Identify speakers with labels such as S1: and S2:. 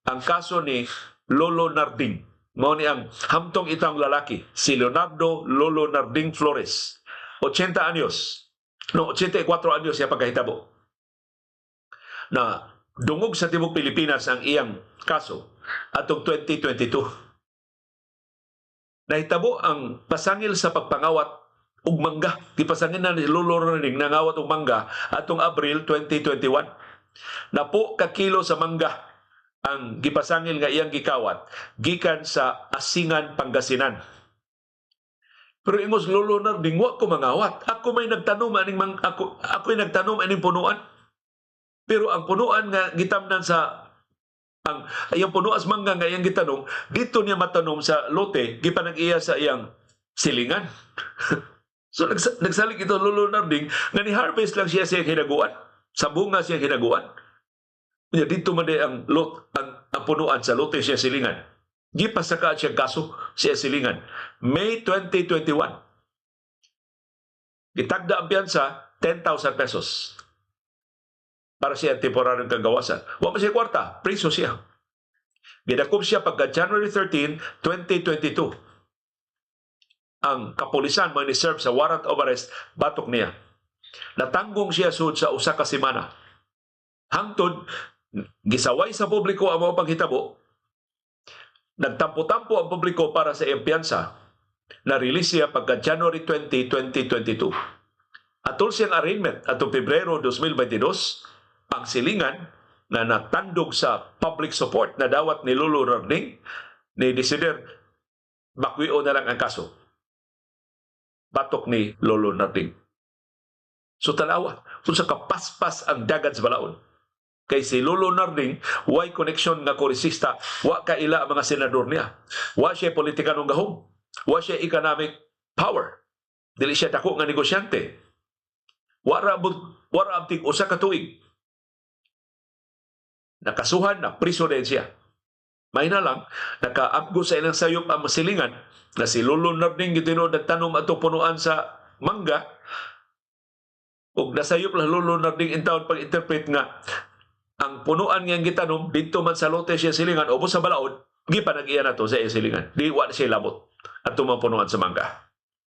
S1: Ang kaso ni Lolo Narding. Mao ni ang hamtong itang lalaki, si Leonardo Lolo Narding Flores. 80 anyos. No, 84 anyos siya pagkahitabo. Na dungog sa tibuok Pilipinas ang iyang kaso atong 2022. Nahitabo ang pasangil sa pagpangawat og mangga. Gipasangil na ni Lolo Narding nangawat og mangga atong Abril 2021. Napo ka kilo sa mangga ang gipasangil nga iyang gikawat gikan sa Asingan, Pangasinan. Pero ingos Lolo Narding, "Wa ko mangawat. Ako may nagtanom aning mang, ako ako'y nagtanom aning punuan." Pero ang punuan nga gitamnan sa ang iyang punuan sa mangga nga iyang gitanom, dito niya matanom sa lote gipanag-iya sa iyang silingan. So nagsalig ito Lolo Narding nga ni harvest lang siya sa iyang hinaguan. Sa bunga siya hinaguan. Nya dito man di ang lot ang punuan sa lote siya silingan. Gipasaka siya kaso siya silingan. May 2021. Gitagda ang piyansa, 10,000 pesos, para siya temporaryong kagawasan. Wa man siya kwarta, priso siya. Gidakop siya pagka January 13, 2022. Ang kapulisan mo ni serve sa warrant of arrest batok niya. Natanggong siya sud sa usa ka semana. Hangtod gisaway sa publiko ang mga panghitabo, nagtampo-tampo ang publiko para sa iyang piyansa, na-release siya pagka January 20, 2022. Atol siyang arraignment atong Pebrero 2022, ang silingan na natandog sa public support na dawat ni Lolo Narding, ni desider bakwio na lang ang kaso batok ni Lolo Narding. So tanawa kung sa kapaspas ang dagan sa balaod. Kay si Lolo Narding, way connection nga kongresista, wa kaila ang mga senador niya. Wa siya politikanong gahom. Wa siya economic power. Dili siya dako nga negosyante. Wa ra abtig usa ka tuig. Nakasuhan na, priso din siya. May na lang, nakaamgo sa ilang sayop ang masilingan na si Lolo Narding gitinuod nagtanom ato punuan sa mangga, ug nasayop lang Lolo Narding in town pag-interpret nga ang punuan nga gitanom didto man sa lote siya silingan, ubos sa balaod gipanag-iya nato sa iya silingan. Di wa siya labot ato mga punuan sa mangga.